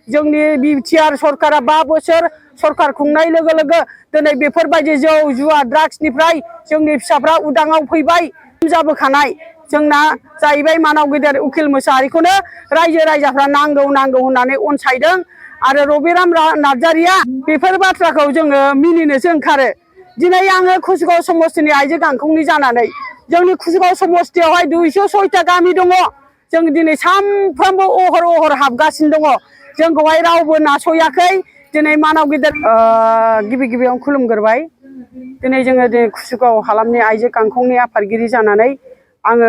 जोंनि बिटिआर सरकारा 5 बोसोर सरकार खुंनाय लोगो लोगो दिनै बेफोरबायदि जौ जुवा ड्राग्सनिफ्राय जोंनि फिसाफ्रा उदाङाव फैबाय जाबोखानाय जोंना जाहैबाय मानाव गेदेर उकिल मोसाहारिखौनो रायजो राजाफ्रा नांगौ होननानै अनसायदों आरो रबिराम नार्जारिया बेफोर बाथ्राखौ जोङो मिनिनोसो ओंखारो। दिनै आङो कुसुगाव समस्तिनि आइजो गांखंनि जानानै जोंनि कुसुगाव समस्तियावहाय 206टा गामि दङ। जों दिनै सानफ्रोमबो अहर हाबगासिनो दङ। जोंखौहाय रावबो नासयाखै। दिनै मानाव गेदेर गिबियावनो खुलुमग्रोबाय। दिनै जोङो कुसुगाव हालामनि आइजो गांखंनि आफादगिरि जानानै आङो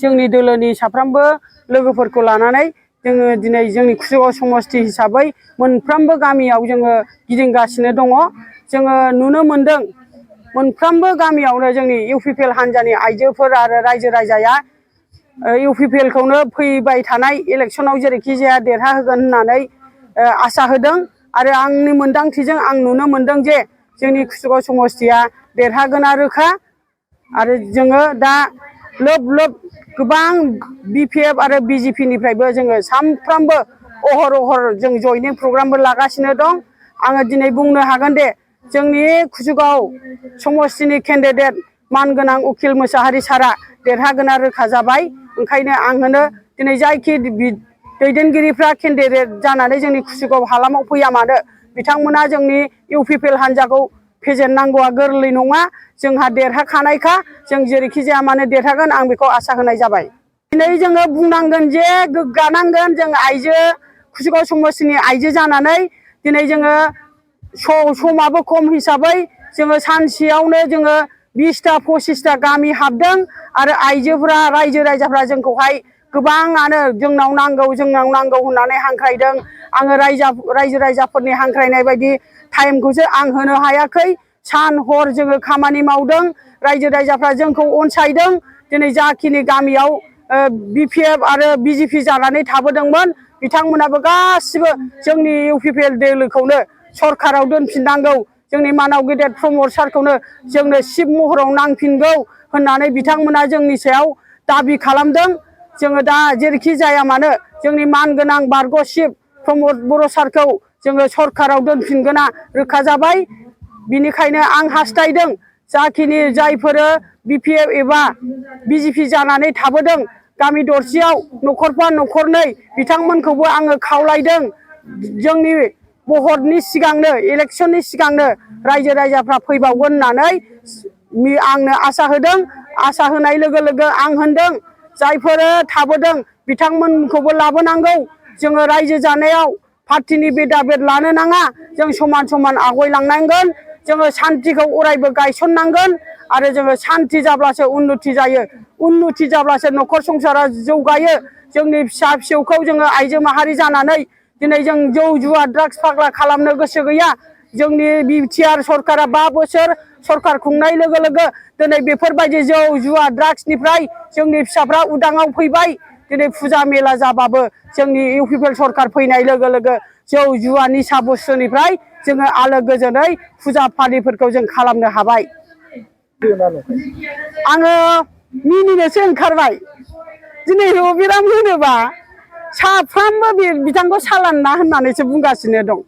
जोंनि दोलोनि साफ्रोमबो लोगोफोरखौ लानानै जोङो दिनै जोंनि कुसुगाव समस्ति हिसाबै मोनफ्रोमबो गामियाव जोङो गिदिंगासिनो दङ। जोङो नुनो मोनदों मोनफ्रोमबो गामियावनो जोंनि इउपिपिएल हान्जानि आइजोफोर आरो रायजो राजाया इउपिपिएलखौनो फैबाय थानाय इलेक्सनाव जेरैखि जाया देरहाहोगोन होननानै आसा होदों आरो आंनि मोनदांथिजों आं नुनो मोनदों जे जोंनि कुसुगाव समस्तिया देरहागोना रोखा आरो जोङो दा लोब गोबां बिपिएफ आरो बिजेपिनिफ्रायबो जोङो सानफ्रामबो अहर जों जयनिं प्रग्रामबो लागासिनो दं। आङो दिनै बुंनो हागोन दे जोंनि कुसुगाव समस्तिनि केन्डिडेट मानगोनां उकिल मोसाहारि सारा देरहागोना रोखा जाबाय। ओंखायनो आं होनो दिनै जायखि दैदेनगिरिफ्रा केन्डिडेट जानानै जोंनि कुसुगाव हालामाव फैया मानो बिथांमोना जोंनि इउपिपिएल हान्जाखौ फेजेननांगौआ गोरलै नङा। जोंहा देरहाखानायखा जों जेरैखि जाया मानो देरहागोन आं बेखौ आसा होनाय जाबाय। दिनै जोङो बुंनांगोन जे गोग्गानांगोन जों आइजो कुसुगाव समस्तिनि आइजो जानानै दिनै जोङो समाबो खम हिसाबै जोङो सानसेयावनो जोङो 20टा 25टा गामि हाबदों आरो आइजोफोरा रायजो राजाफ्रा जोंखौहाय गोबाङानो जोंनाव नांगौ होननानै हांख्रायदों। आङो रायजो राजाफोरनि हांख्रायनाय बायदि टाइमखौसो आं होनो हायाखै। सान हर जोङो खामानि मावदों। रायजो राजाफ्रा जोंखौ अनसायदों। दिनै जाखिनि गामियाव बिपिएफ आरो बिजेपि जानानै थाबोदोंमोन बिथांमोनाबो गासिबो जोंनि इउपिपिएल दोलोखौनो सरकाराव दोनफिननांगौ जोंनि मानाव गेदेर प्रमद सारखौनो जोंनो चिफ महराव नांफिनगौ होननानै बिथांमोना जोंनि सायाव दाबि खालामदों। जोङो दा जेरैखि जाया मानो जोंनि मानगोनां बारग' चिफ प्रमद बर' सारखौ जोङो सरकाराव दोनफिनगोना रोखा जाबाय। बिनिखायनो आं हास्थायदों जाखिनि जायफोरो बिपिएफ एबा बिजेपि जानानै थाबोदों गामि दरसेयाव न'खरफा न'खरनै बिथांमोनखौबो आङो खावलायदों जोंनि भटनि सिगांनो इलेक्सननि सिगांनो रायजो राजाफ्रा फैबावगोन होननानै आंनो आसा होदों। आसा होनाय लोगो लोगो आं होनदों जायफोरो थाबोदों बिथांमोनखौबो लाबोनांगौ। जोङो रायजो जानायाव पार्टिनि बेदाबेद लानो नाङा। जों समान आवगायलांनांगोन। जोङो सान्थिखौ अरायबो गायसननांगोन आरो जोङो सान्थि जाब्लासो उन्नति जायो। उन्नति जाब्लासो न'खर संसारा जौगायो। जोंनि फिसा फिसौखौ जोङो आइजो माहारि जानानै दिनै जों जौ जुवा ड्राग्स फाग्ला खालामनो गोसो गैया। जोंनि बिटिआर सरकारा 5 बोसोर सरकार खुंनाय लोगो लोगो दिनै बेफोरबायदि जौ जुवा ड्राग्सनिफ्राय जोंनि फिसाफ्रा उदाङाव फैबाय। दिनै फुजा मेला जाबाबो जोंनि इउपिपिएल सरकार फैनाय लोगो लोगो जौ जुवा निसा बुस्थुनिफ्राय जोङो आलो गोजोनै फुजा फानिफोरखौ जों खालामनो हाबाय। आङो मिनिनोसो ओंखारबाय। दिनै रबिराम होनोबा साफ्रोमबो बिथांखौ सालान ना होननानैसो बुंगासिनो दं।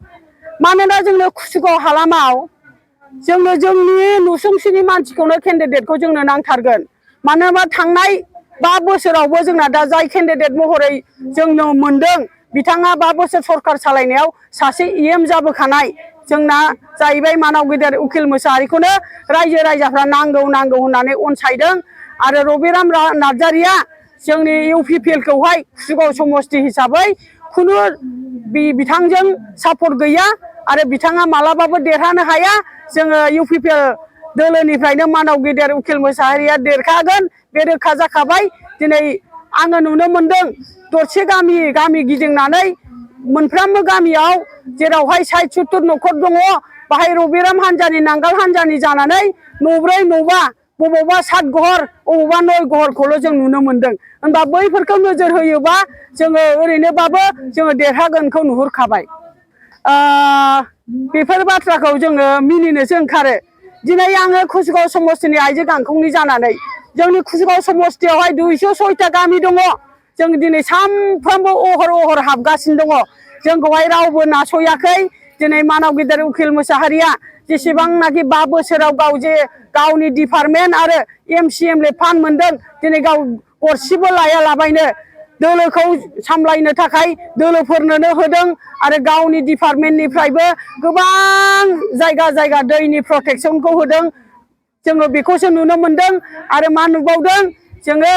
मानोना जोंनो कुसुगाव हालामाव जोंनो जोंनि नुसुंसेनि मानसिखौनो केन्डिडेटखौ जोंनो नांथारगोन। मानो होनबा थांनाय 5 बोसोरावबो जोंना दा जाय केन्डिडेट महरै जोंनो मोनदों बिथाङा 5 बोसोर सरकार सालायनायाव सासे EM जाबोखानाय। जोंना जाहैबाय मानाव गेदेर उकिल मोसाहारिखौनो रायजो राजाफ्रा नांगौ होननानै अनसायदों आरो रबिराम नार्जारिया जोंनि इउपिपिएलखौहाय कुसुगाव समस्ति हिसाबै खुनु बिथांजों सापर्ट गैया आरो बिथाङा मालाबाबो देरहानो हाया। जोङो इउपिपिएल दोलोनिफ्रायनो मानाव गेदेर उकिल मोसाहारिया देरखागोन बे रोखा जाखाबाय। दिनै आङो नुनो मोनदों दरसे गामि गिदिंनानै मोनफ्रोमबो गामियाव जेरावहाय 60-70 न'खर दङ बाहाय रबिराम हान्जानि नांगाल हान्जानि जानानै न'ब्रै न'बा बबावबा 7 घर बबावबा 9 घरखौल' जों नुनो मोनदों। होनबा बैफोरखौ नोजोर होयोबा जोङो ओरैनोबाबो जोङो देरहागोनखौ नुहुरखाबाय। बेफोर बाथ्राखौ जोङो मिनिनोसो ओंखारो। दिनै आङो कुसुगाव समस्तिनि आइजो गांखंनि जानानै जोंनि कुसुगाव समस्तियावहाय 206टा गामि दङ। जों दिनै सानफ्रोमबो अहर हाबगासिनो दङ। जोंखौहाय रावबो नासयाखै दिनै मानाव गिदिर उकिल मोसाहारिया जेसेबांनाखि 5 बोसोराव गाव जे गावनि डिपार्टमेन्ट आरो एमसि एमएलए फान्ड मोनदों दिनै गाव गरसेबो लायालाबायनो दोलोखौ सामलायनो थाखाय दोलोफोरनो होदों आरो गावनि डिपार्टमेन्टनिफ्रायबो गोबां जायगा जायगा दैनि प्रटेक्शनखौ होदों जोङो बेखौसो नुनो मोनदों आरो मा नुबावदों जोङो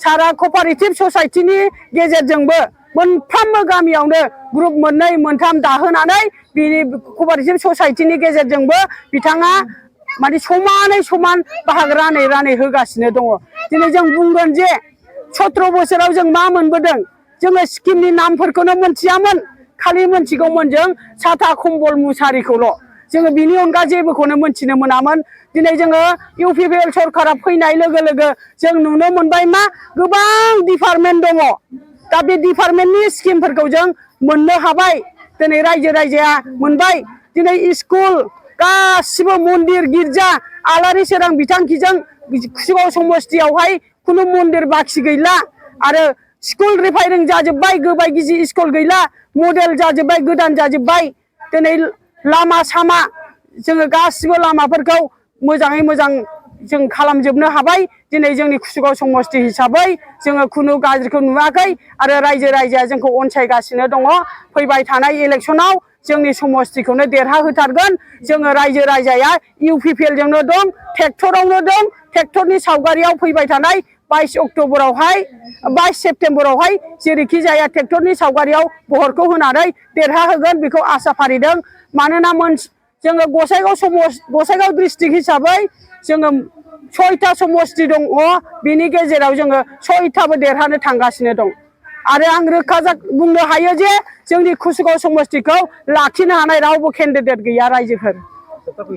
सारा कपारेटिभ ससाइटिनि गेजेरजोंबो मोनफ्रोमबो गामियावनो ग्रुप 2 3 दाहोनानै बिनि कपारेटिभ ससाइटिनि गेजेरजोंबो बिथाङा माने समानै समान बाहागो रानै होगासिनो दङ दिनै जों बुंगोन जे 17 बोसोराव जों मा मोनबोदों जोङो स्किमनि नामफोरखौनो मोनथियामोन खालि मोनथिगौमोन जों साथा कम्बल मुसारिखौल' जोङो बिनि अनगा जेबोखौनो मोनथिनो मोनामोन दिनै जोङो इउपिपिएल सरकारा फैनाय लोगो लोगो जों नुनो मोनबाय मा गोबां डिपार्टमेन्ट दङ दा बे डिपार्टमेन्टनि स्किमफोरखौ जों मोननो हाबाय दिनै रायजो राजाया मोनबाय दिनै स्कुल गासिबो मन्दिर गिर्जा आलारि सोरां बिथांखिजों कुसिगाव समस्तियावहाय खुनु मन्दिर बाखि गैला आरो स्कुल रिफायरिं जाजोब्बाय गोबाय गिजि स्कुल गैला मडेल जाजोब्बाय गोदान जाजोब्बाय दिनै लामा सामा जोङो गासिबो लामाफोरखौ मोजाङै मोजां जों खालामजोबनो हाबाय दिनै जोंनि कुसिगाव समस्ति हिसाबै जोङो खुनु गाज्रिखौ नुवाखै आरो रायजो राजाया जोंखौ अनसायगासिनो दङ फैबाय थानाय इलेक्सनाव जोंनि समस्तिखौनो देरहाहोथारगोन जोङो रायजो राजाया इउपिपिएल जोंनो दं ट्रेक्टरावनो दं ट्रेक्टरनि सावगारियाव फैबाय थानाय 22 अक्ट'बरावहाय 22 सेप्तेम्बरावहाय जेरैखि जाया ट्रेक्टरनि सावगारियाव बहरखौ होनानै देरहाहोगोन बेखौ आसा फारिदों मानोना जोङो गसाइगाव डिस्ट्रिक्ट हिसाबै जोङो 6टा समस्ति दङ बिनि गेजेराव जोङो 6टाबो देरहानो थांगासिनो दं आरो आं रोखा बुंनो हायो जे जोंनि कुसिगाव समस्तिखौ लाखिनो हानाय रावबो केन्डिडेट गैया रायजोफोर